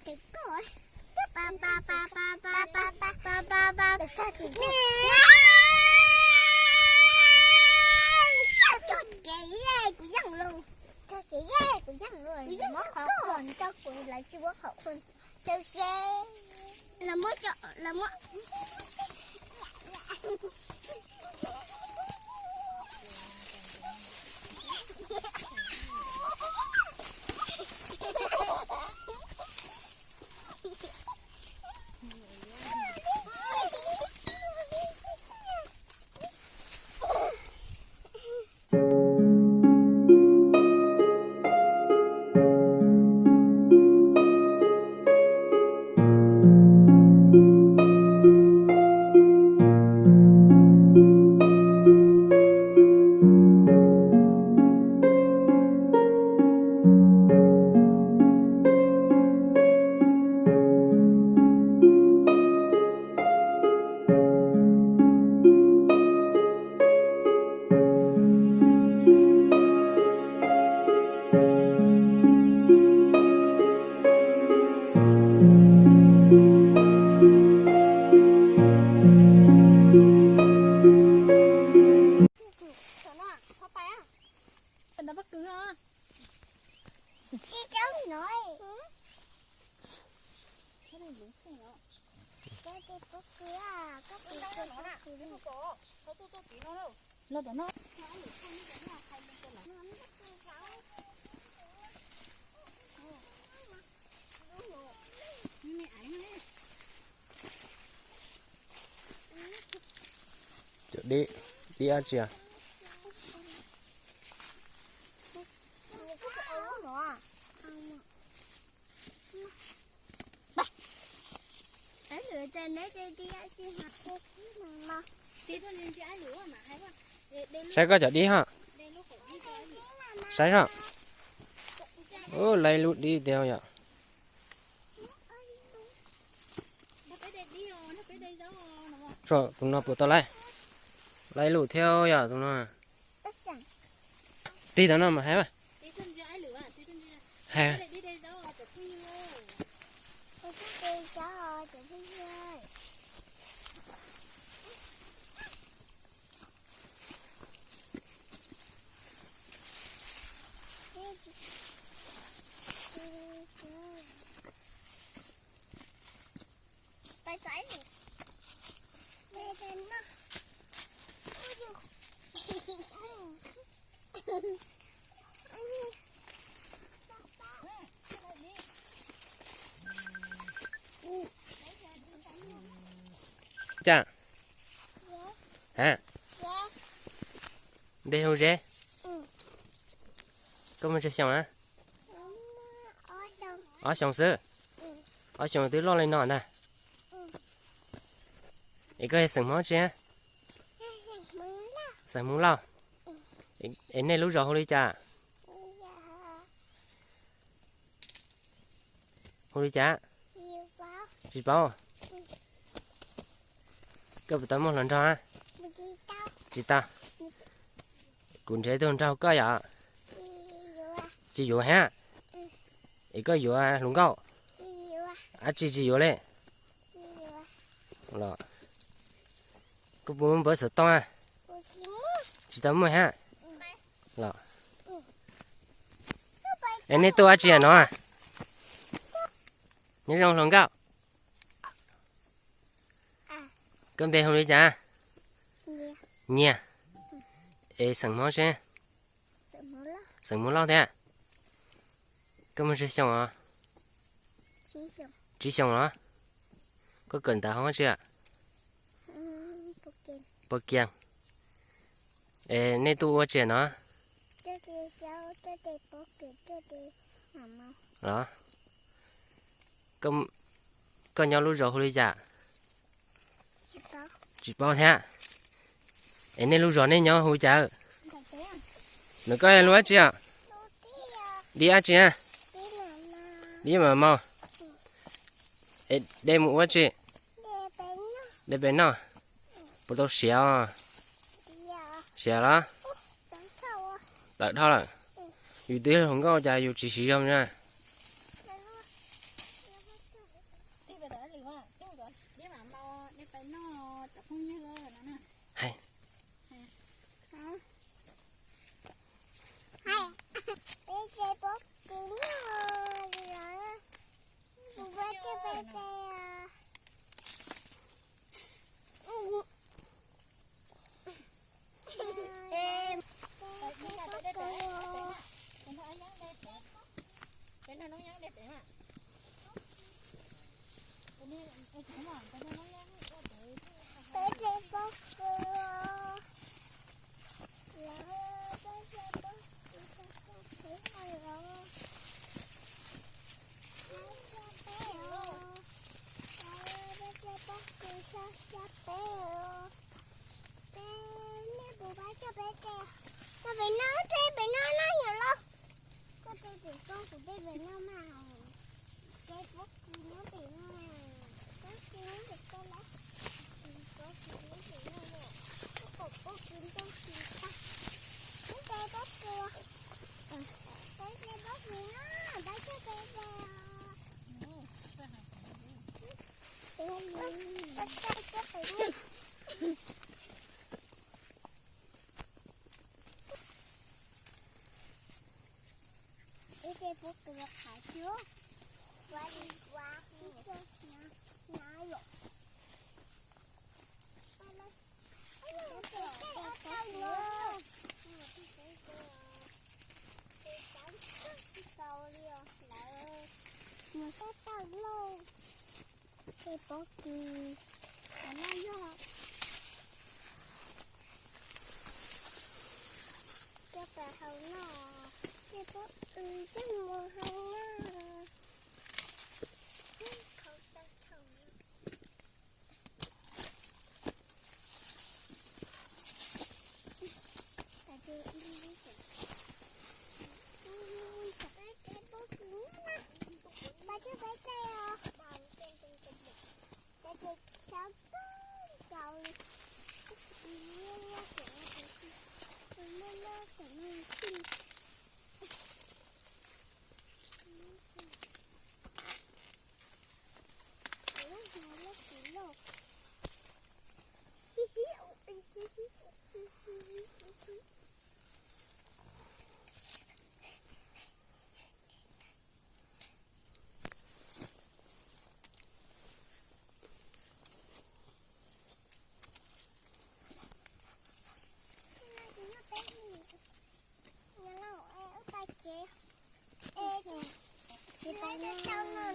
Cog ces kuv yeej los, cog ces kuv yeej los, muab qhov koj coj kuv lawv tsis muab qhov koj coj se. Los muab, los muab. Cov dib, dib dab tsi? Saib koj cov dib ho. Saib ho. Ub, laib lub dib tiag yom. Tus no puas tau laib? Laib lub thiab yom tus no. Tig tau no mas hais. Hais. Cas? Ha? Npe hu Zeb. Koj muaj tsawg xyoo na? Ob xyoo xwb. Ob xyoo twb loj li no ntag. Es koj yog xeem Hmoob tsi? Xeem Hmoob Lauj. Es nej lub zos hu li cas? Hu li cas? Tsis paub. Koj puas tau muaj hluas nraug? Tsis tau. Kuv nrhiav tus nraug koj yom. Tsis yuav hab. Es koj yuav hluas nkauj? Ab tsi tsis yuav li. Los koj puas muaj npawb xov tooj? Tsis tau muaj hab. Los es nej tuaj dab tsi no? Nyob zoo hluas nkauj. Koj npe hu li cas? Nyiaj. Es xeem Hmoob tsi? Xeem Hmoob Lauj thiab. Koj muaj tsawg xyoo os? Tsib xyoos los? Koj kawm ntawv hauv dab tsi? Pos Kias. Es nej tuaj ua dab tsi no? Los koj nyob lub zos hu li cas? Tsis paub thiab. Es nej lub zos nej nyob hu li cas? Nws koj yog lub dab tsi os? Dib dab tsi? Dib mam maus. Es de mus ua dab tsi? De pem noj. Puas tau siav os? Siav los? Tawm dhau lawm. Yus twb yog hluas nkauj cas yus tsis siv zog na. Peb mam mus, nej pais noj cov phooj ywg no na. Hais. Hais. Peb cia pob kws noj lawm. Tus peb cia peb cia. Peb cia pob kws lawm, peb cia pob kws xyoo xyoo peb no los. Peb cia peb os, peb cia pob kws xyoo xyoo peb os. Peb, nej puas pab coj peb tes, coj peb noj, peb pem noj na yom los. Koj tes pem koj, kuv tes pem noj mas. Ces pob kws nyob pem no, pob kws nyob pem koj lawm. Pob kws nyob pem no, koj pom pob kws ntoo tsis tag. Nyob pem pob kws, peb cia pob kws na, pab coj peb tes os. Ib ce pob kws los qhav xwb. Ua li ua ib co hnyav yom. Mus sab tawm lauj. Tej pob kws no yog coj pais hau noj. Tej pob kws coj mus hau noj. Pab coj peb tes os. Peb tes sab txog nkaus li. Tus loj loj tom no xwb. Nyob lauj, es wb pais tsev. Es tsis pais tau no,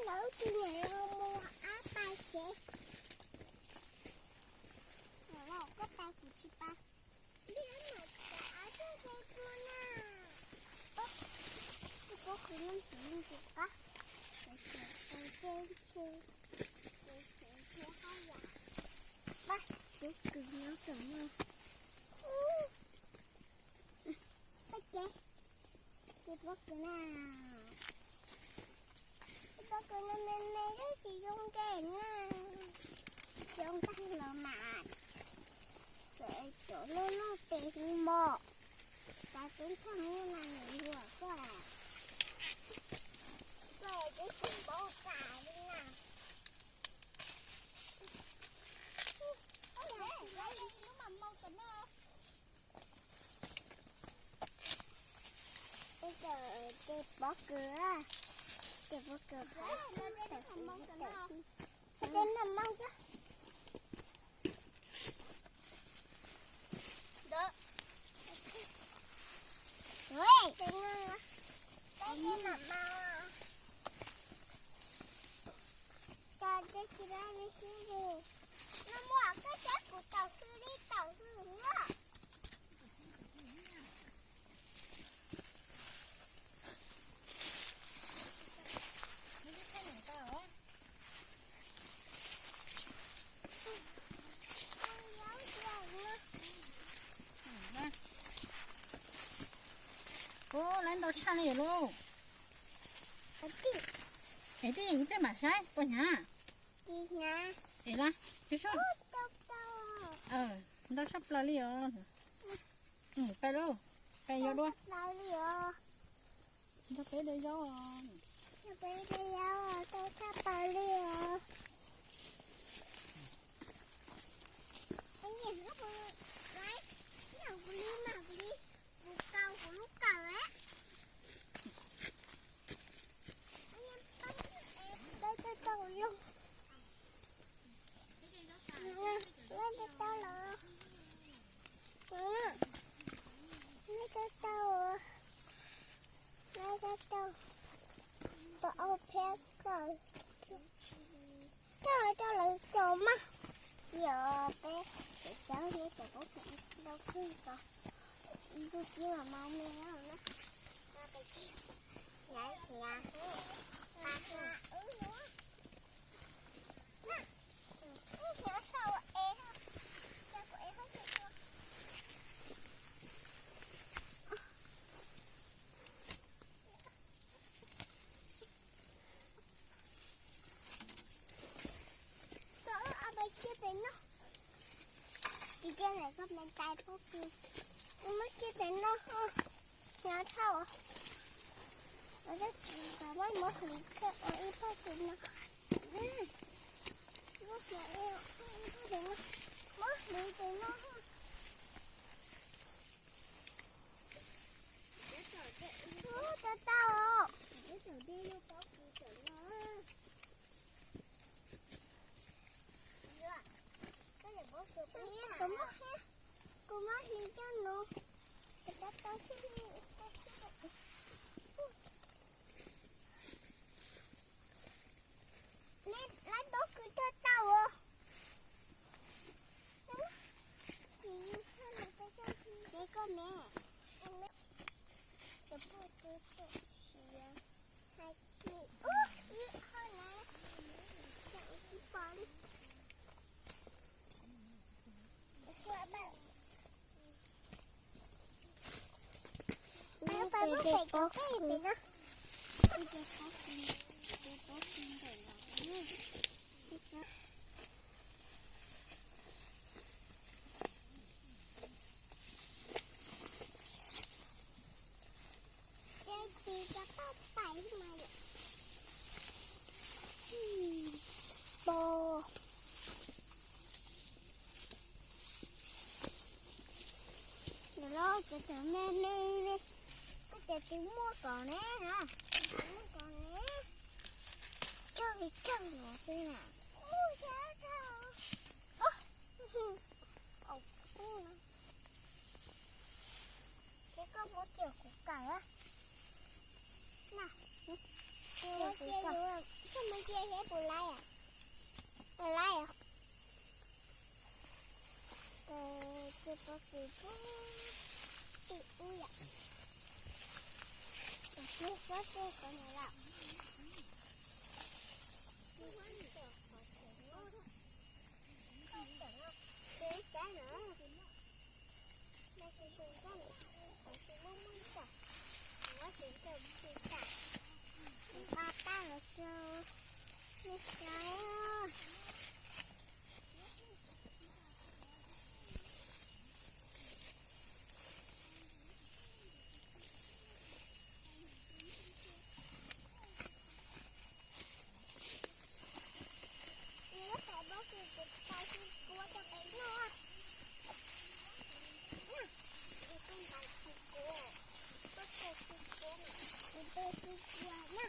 lawv tus niam mus ab pais tsev. Koj pais kuv tsis pais. Li ab mam txav ab coj peb tuaj na. Tus pob kws no tsis yeej tsis qab. Pab, tus kws no tom no. Ub, ces, ces pob kws na. Pob kws no me me twb tsis zoo nkees na. Zoo tag los mas. Txawm cov loj loj tes li mos. Cas tub ntsoj muaj mas nws yuam koj. Koj twb tsis paub tas li na. Ces pob kws, ces pob kws, ces mam mus coj. Peb mam mus. Cov tsis pab li xwb li. No muaj koj cab kuv tau xwb li tau xwb na. Ub, lawv ntau tshaj li lauj. Es tij, kuv peb mam saib puas hnyav. Es la, ntau tshaj plaws li os. Pais lauj, pais yos dua. Nrog peb de zaub os. Tau tshaj plaws li os. Peb kawm, koj los coj lawv cov mas, yog peb tseem tsawg thiab tseem paub tseem dau kawg ko, ib tug tib mas mas me na, Tsis cia lawm koj me tais pob kws, muab cia tais no, hnyav dhau. Tab sis muab hliv kawg ib pob kws no, muab hliv tais no. Tau tau. Kuv muab hliv coj no, kuv tau tau xwb. Neb lab pob kws tau tau os. Ces koj me, cov pob kws tau siav hais tias ib qho na, tseem tsis pom li. Peb pem cov koj pem no. Ces tis rau paj pais mas yom. Pos. Nws los ces tseem me me li. Koj ces tus muaj kom ne na. Tus muaj kom ne. Tsawg li tsawg no xwb na. Ces koj muab kiag kuv kawm na. Koj muab cia, koj muab cia thiab puas laib? Puas laib? Ces pob kws twb ub yam. Pob kws kom no lawm. Tus sab no, mas tus tus nrog, tus muaj muaj cov, tus muaj tus tus tus tas, tus nqa tag los rau nej saib. Nws lub tais pob kws kuv tais tsis kuav rau pem no. Nws kuj tais tsis kuav, kuj tais tsis kuav, kuv tais tsis kuav na.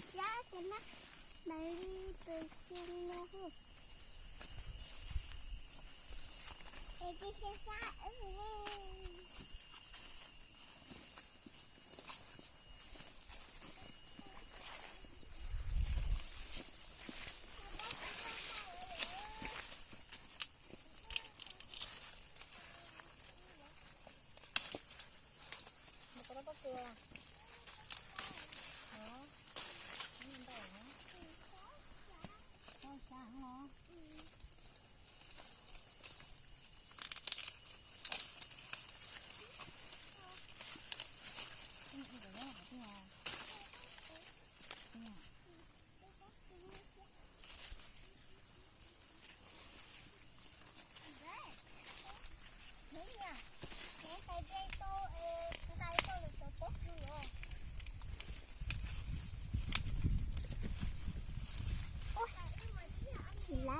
Sab ces mas, mas li pes xyoo no. Es cia siab sab wb. Tsis laib.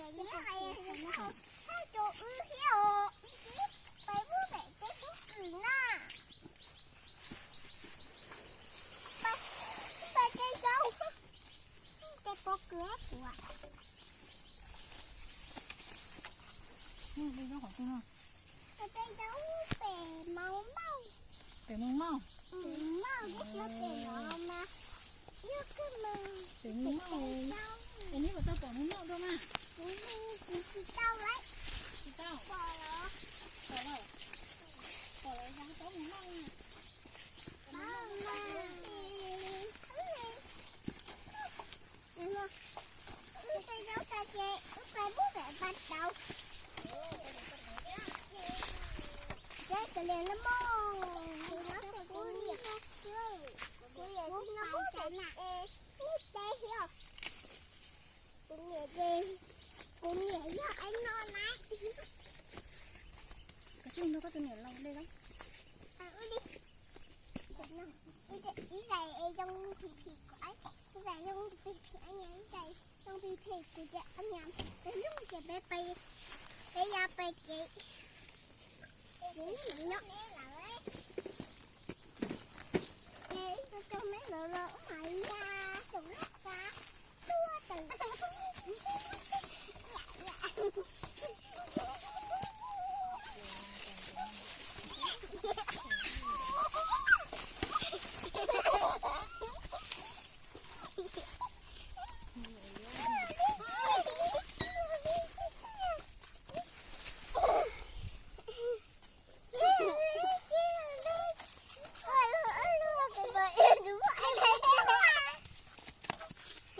Ces neb hais li no, thab rau wb thiab os, wb pais muab pem tej pob kws na. Pais, pais tej zaub, tej pob kws puas. Tej zaub pem Moo Mauj. Pem Moo Mauj. Moo Mauj, neb cov pem no mas yog kawg mas pem Moo Mauj. Es neb puas tau pom Moo Mauj dua mas? Kuv tsis tau lawm. Tsis tau? Pom lawm. Pom lawm. Pom lawm, yog paub Moo Mauj na. Paub mas. Wb tej zaub tas ces wb pais muab pem pas tauv. Ces kav liam no mog, kuv liam, kuv liam no muab pem es neb teb thiab. Kuv liam ces Kuv niam yog ai no lawm. Koj tsis nug koj tus niam laus dej los? Ib daim es zoo phim phim kuv, ib daim zoo phim phim, ib daim zoo phim phim kuv ces ib nyas peb lub ces peb pais, peb ya pais kev. Ces ib tug cog meb lawm los ub mas ya tus lub kav tuaj tawm.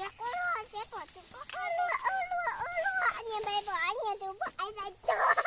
Ces quaj luag ces pom tus quaj quaj luag ua luag ua luag, niag npais pom niag tus poj ais tais tog.